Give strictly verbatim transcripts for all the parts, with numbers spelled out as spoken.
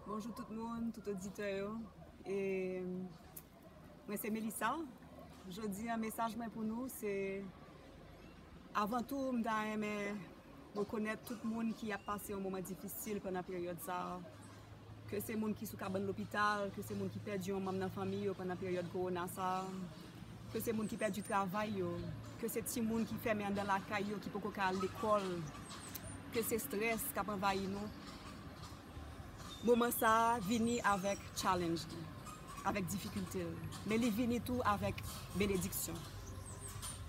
Bonjou tout moun, tout oditè yo. E, mwen se Melissa. Jodi a, mesaj mwen pou nou se, avan tou, m ta renmen rekonèt tout moun ki ap pase yon moman difisil pandan peryòd sa a. Ke se moun ki sou kabann lopital, ke se moun ki pèdi yon manm nan fanmi yo pandan peryòd kowona sa a, ke se moun ki pèdi travay yo, ke se timoun ki fèmen anndan lakay yo, ki poko ka al lekòl, ke se estrès k ap anvayi nou. Moman sa a vini avèk challenge li, avèk difikilte l, men li vini tou avèk benediksyon.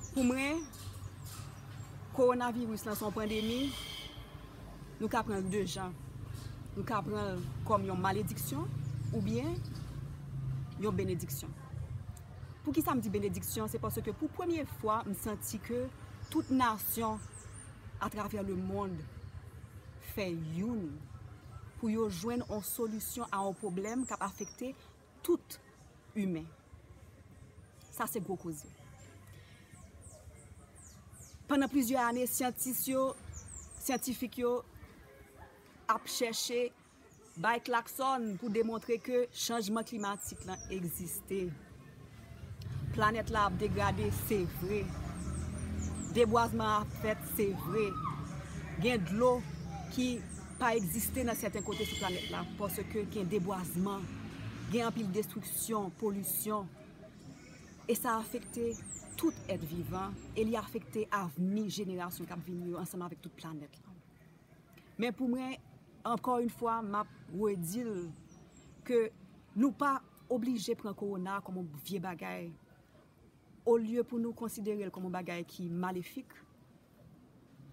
Pou mwen, kowonaviris lan se yon pandemi, nou ka pran l de jan. Nou ka pran l kòm yon malediksyon oubyen yon benediksyon. Poukisa m di benediksyon? Se paske pou premye fwa, m santi ke tout nasyon atravè lemonn fè youn pou yo jwenn yon solisyon a yon pwoblèm k ap afekte tout imen. Sa se gwo koze. Pandan plizyè ane, syantis yo, syantifik yo ap chèche bay klaksòn pou demontre ke chanjman klimatik lan egziste. Planèt la ap degrade, se vre. Debwazman ap fèt, se vre. Gen dlo ki pa egziste nan sèten kote sou planèt la, paske gen debwazman, gen anpil destriksyon, polisyon. E sa afekte tout èt vivan, e li afekte avni jenerasyon k ap vini yo ansanm avèk tout planèt la. Men pou mwen, ankò yon fwa, m ap redi l ke nou pa oblije pran kowona kòm yon vye bagay. Olye pou nou konsidere l kòm yon bagay ki malefik,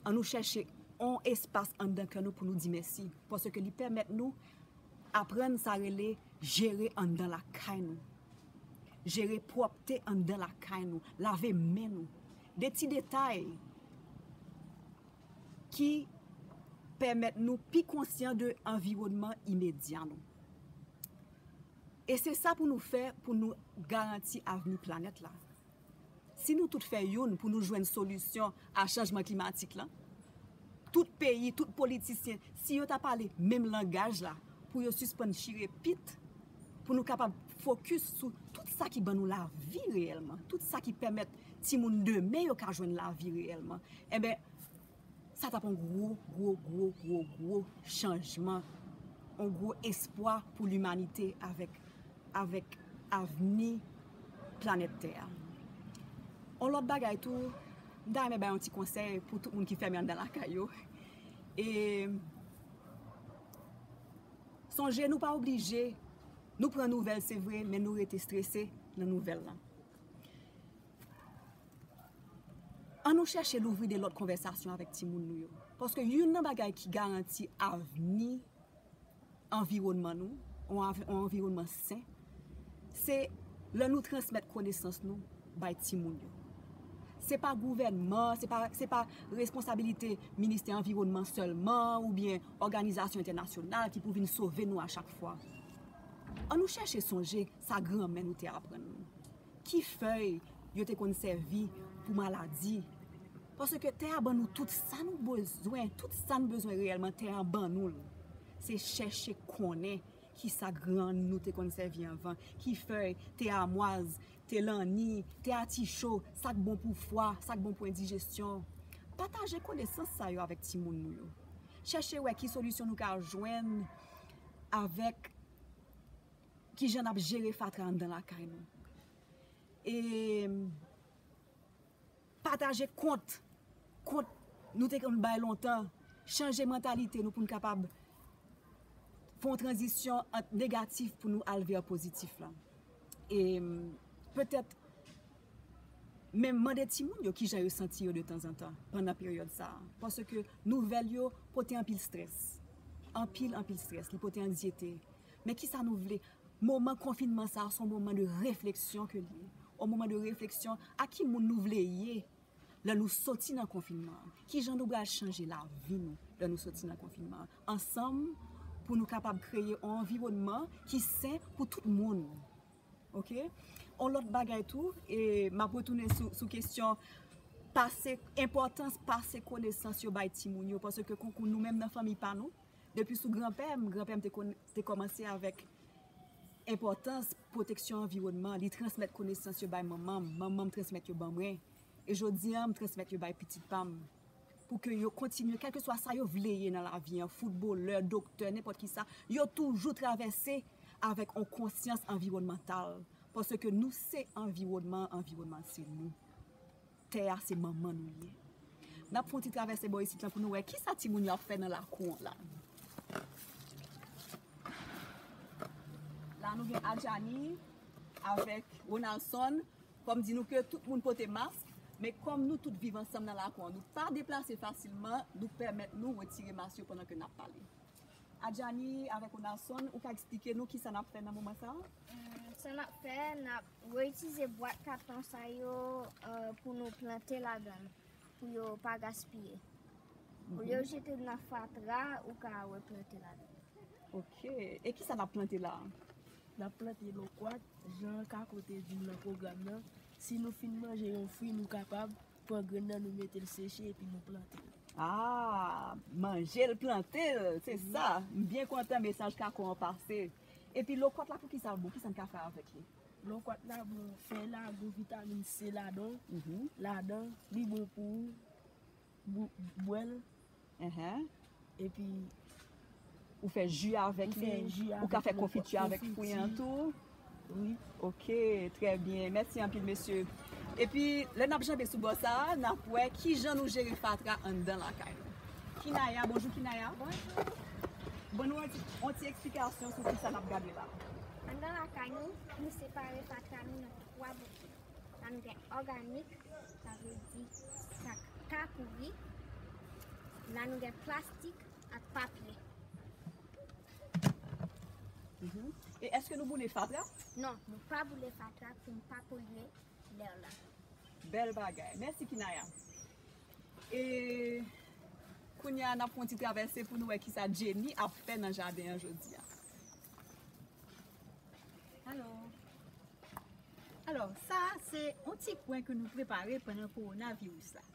ann nou chèche yon espas anndan kè nou pou nou di mèsi, paske li pèmèt nou aprann sa rele jere anndan lakay nou, jere pwòpte anndan lakay nou, lave men nou. De ti detay ki pèmèt nou pi konsyan de anviwònman imedya nou. E se sa pou nou fè pou nou garanti avni planèt la. Si nou tout fè youn pou nou jwenn solisyon a chanjman klimatik lan, tout peyi, tout politisyen, si yo ta pale menm langaj la, pou yo sispann chire pit, pou nou kapab fokis sou tout sa ki ban nou lavi reyèlman, tout sa ki pèmèt timoun demen yo ka jwenn lavi reyèlman, enben, sa t ap yon gwo, gwo, gwo, gwo, gwo chanjman, yon gwo espwa pou limanite avèk, avèk avni planèt tè a. Yon lòt bagay tou, m ta renmen bay yon ti konsèy pou tout moun ki fèmen anndan lakay yo. E sonje, nou pa oblije, nou pran nouvèl, se vre, men nou rete strese nan nouvèl lan. Ann nou chèche louvri de lòt konvèsasyon avèk timoun nou yo. Paske youn nan bagay ki garanti avni anviwònman nou, yon av-, yon anviwònman sen, se lè nou transmèt konesans nou bay timoun yo. Se pa gouvènman, se pa, se pa responsabilite ministè anviwònman sèlman oubyen òganizasyon entènasyonal ki pou vin sove nou a chak fwa. Ann nou chèche sonje sa granmè nou te aprann nou. Ki fèy yo te konn sèvi pou maladi? Paske tè a ban nou tout sa nou bezwen, tout sa nou bezwen reyèlman, tè a ban nou l. Se chèche konnen ki sa grann nou te konn sèvi anvan, ki fèy, te amwaz, te lanni, te aticho, sa k bon pou fwa, sa k bon pou endijesyon. Pataje konesans sa yo avèk timoun nou yo. Chèche wè ki solisyon nou ka jwenn avèk kijan n ap jere fatra anndan lakay nou. E pataje kont, kont nou te konn bay lontan, chanje mantalite nou pou n kapab fè yon tranzisyon ant negatif pou nou al vè pozitif la. E petèt menm mande timoun yo kijan yo santi yo de tanzantan pandan peryòd sa a. Paske nouvèl yo pote anpil estrès. Anpil, anpil estrès. Li pote angyete. Men kisa nou vle? Moman konfinman sa a, se yon moman de refleksyon ke li ye. Yon moman de refleksyon a ki moun nou vle ye lè nou soti nan konfinman an. Kijan nou pral chanje lavi nou lè nou soti nan konfinman an? Ansanm, pou nou kapab kreye yon anviwònman ki sen pou tout moun. Oke? Yon lòt bagay tou, e m ap retounen sou, sou kesyon pase, enpòtans pase konesans yo bay timoun yo, paske konkou nou menm nan fanmi pa nou, Depi sou granpè m, granpè m te, kon, te kòmanse avèk enpòtans pwoteksyon anviwònman. Li transmèt konesans yo bay manman m, manman m transmèt yo ban mwen. E jodi a, m transmèt yo bay pitit pa m. Pou ke yo kontinye, kèlkeswa sa yo vle ye nan lavi an, foutbolè, doktè, nenpòt ki sa, yo toujou travèse avèk yon konsyans anviwònmantal. Paske nou se anviwònman, anviwònman se nou. Tè a se manman nou ye. N ap fè yon ti travèse bò isit lan pou nou wè kisa timoun yo ap fè nan lakou an la. La nou gen Adjani avèk Ronaldson. Fò m di nou ke tout moun pote mask, men kòm nou tout viv ansanm nan lakou an, nou pa deplase fasilman, nou pèmèt nou retire mask yo pandan ke n ap pale. Adjani avèk Ronaldson, ou ka eksplike nou kisa n ap fè nan moman sa a? Hum, sa n ap fè, n ap reyitilize bwat katon sa yo, euh, pou nou plante ladan l, pou yo pa gaspiye. Olye w jete l nan fatra, ou ka replante ladan l. Ok. E kisa n ap plante la a? N ap plante lokwat, jan Kako te di m nan pwogram nan. Si nou fin manje yon fwi, nou kapab pran grenn nan, nou mete l seche, epi nou plante l. Ah, manje l, plante l, se sa. M byen kontan mesaj Kako an pase. Epi lokwat la, pou kisa l bon? Kisa n ka fè avèk li? Lokwat la bon, fèy la gon vitamin C ladan, ladan, li bon pou ou bou-, bwè l. Epi ou fè ji avèk li, ou ka fè konfiti avèk fwi an tou. Wi. Ok, trè byen. Mèsi anpil, mesye. Epi, lè n ap janbe sou bò sa a, n ap wè kijan nou jere fatra anndan lakay nou. Kinaya, bonjou Kinaya. Bonjou. Ban nou yon ti, yon ti eksplikasyon sou kisa n ap gade la. Anndan lakay nou, nou separe fatra nou nan twa bouke. La nou gen òganik, sa vle di sa k ka pouri. La nou gen plastik ak papye. Mhm. E èske nou boule fatra? Non, nou pa boule fatra pou n pa polye lè la. Bèl bagay. Mèsi, Kinaya. E kounye a, n ap fè yon ti travèse pou nou wè kisa Jenny ap fè nan jaden an jodi a. Alo. Alò, sa a se yon ti kwen ke nou prepare pandan kowonaviris la.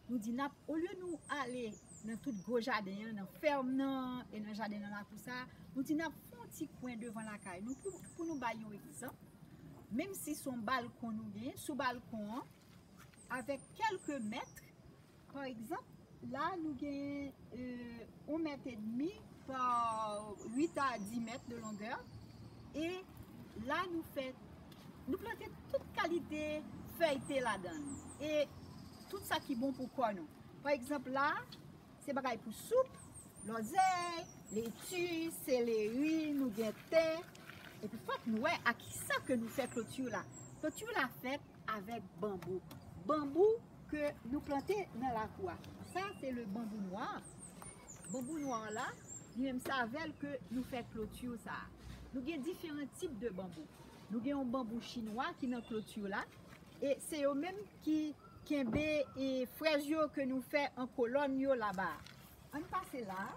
Nou di n ap, olye nou ale nan tout gwo jaden an, nan fèm nan, e nan jaden nan lakou sa a, nou di n ap fè yon ti kwen devan lakay nou pou, pou nou bay yon egzanp. Menm si se yon balkon nou genyen, sou balkon an, avèk kèlke mèt, pa egzanp, la nou genyen, euh, yon mèt edmi pa uit a dis mèt de longè. E la nou fè, nou plante tout kalite fèy te ladan l. E tout sa ki bon pou kò nou. Pa egzanp, la, se bagay pou soup, lòzèy, leti, seleri, nou gen te. Epi fòk nou wè a kisa ke nou fè kloti la. Kloti la fèt avèk banbou. Banbou ke nou plante nan lakou a. Sa, se le banbou nwa. Banbou nwa la, li menm se avè l ke nou fè kloti sa a. Nou gen diferan tip de banbou. Nou gen yon banbou chinwa ki nan kloti la. E se yo menm ki kenbe, e, frèz yo ke nou fè an kolòn yo laba. Ann pase la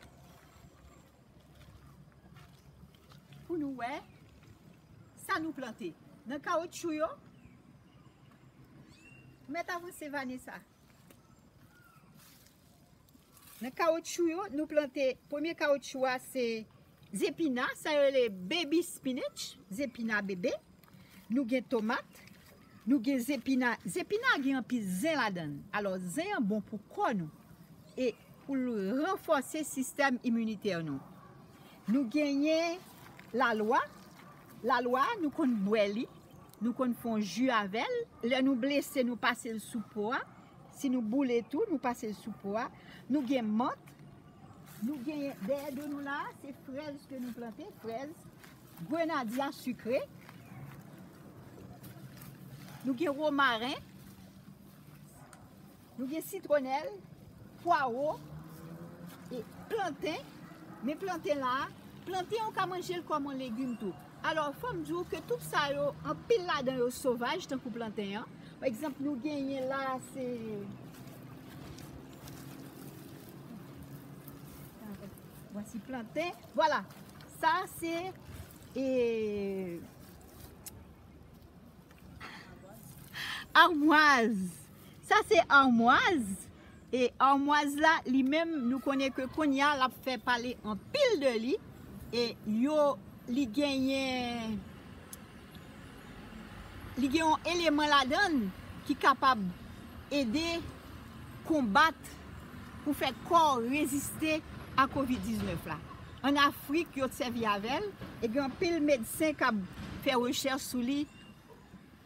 pou nou wè sa nou plante. Nan kawotchou yo, mèt avanse Vanessa. Nan kawotchou yo, nou plante, premye kawotchou a se zepina, sa yo rele baby spinach, zepina bebe. Nou gen tomat, nou gen zepina. Zepina gen anpil zen ladan l. Alò, zen an bon pou kò nou e pou l ranfòse sistèm iminitè nou. Nou genyen lalwa. Lalwa, nou konn bwè li, nou konn fè yon ji avè l. Lè nou blese, nou pase l sou po a. Si nou boule tou, nou pase l sou po a. Nou gen mant. Nou genyen dèyè do nou la, se frèz ke nou plante, frèz, grenadya sikre. Nou gen womaren. Nou gen sitwonèl, pwawo, e planten. Men planten la, planten ou ka manje l kòm yon legim tou. Alò, fò m di w ke tout sa yo, anpil ladan yo sovaj, tankou planten an. Pa egzanp, nou genyen la, se, vwasi planten. Vwala. Sa, se, e, Armwaz. Sa se armwaz. E armoise la, li menm, nou konnen ke kounye a, l ap fè pale anpil de li. E yo, li genyen, li gen yon eleman ladan l ki kapab ede konbat pou fè kò w reziste a kovid diznèf la. An Afrik, yo t sèvi avè l, e gen anpil medsen k ap fè rechèch sou li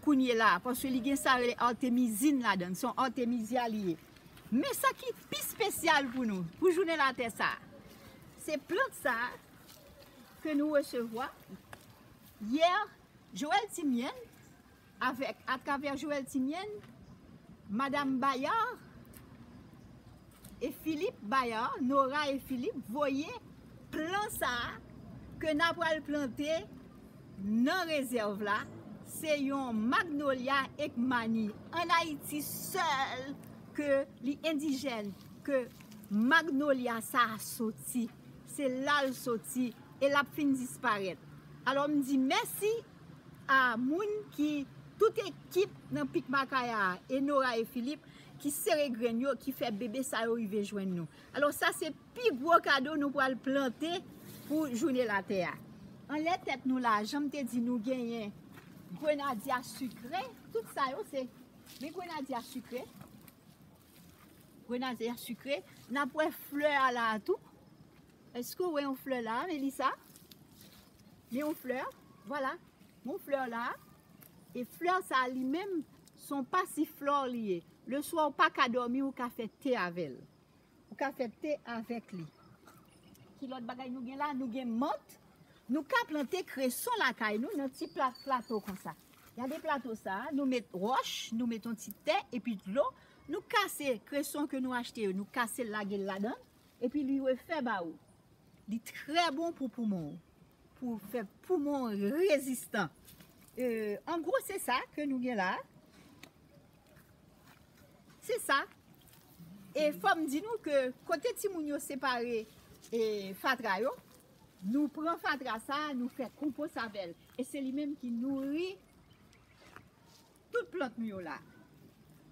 kounye la, paske li gen sa yo rele artemizin ladan l. Se yon artemisia li ye. Men sa ki pi espesyal pou nou, pou jounen latè sa a, se plant sa a ke nou resevwa yè, Joël Timienne, avèk, atravè Joël Timienne, Madam Bayard e Philippe Bayard, Nora e Philippe, voye plan sa a ke n a pral plante nan rezèv la. Se yon magnolia ekmani an Ayiti sèl ke li endijèn, ke magnolia sa a soti. Se la l soti e l ap fin disparèt. Alò, m di mèsi a moun ki, tout ekip nan Pik Makaya a, e Nora e Philippe, ki sere grenn yo, ki fè bebe sa yo rive jwenn nou. Alò, sa se pi gwo kado nou pral plante pou jounen latè a. Anlè tèt nou la, jan m te di nou genyen grenadya sikre, tout sa yo se, men grenadya sikre, grenadya sikre, n ap wè flè a la a tou. Èske w wè yon flè la a, Melissa? Men yon flè, vwala, yon flè la a. E flè sa a li menm, se yon pasiflò li ye. Leswa ou pa ka dòmi, ou ka fè te avè l. Ou ka fè te avèk li. Ki lòt bagay nou gen la? Nou gen mant. Nou ka plante kreson lakay nou nan ti pla-, plato konsa. Gade plato sa a, nou met wòch, nou met yon ti tè, epi dlo. Nou kase kreson ke nou achte yo, nou kase l, lage l ladan l, epi li refè ba ou. Li trè bon pou poumon w, pou fè poumon w rezistan. E, an gwo, se sa ke nou gen la. Se sa. E fò m di nou ke kote timoun yo separe, e, fatra yo, nou pran fatra sa a, nou fè konpos avè l. E se li menm ki nouri tout plant nou yo la.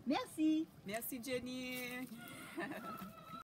Mèsi. Mèsi, Jenny.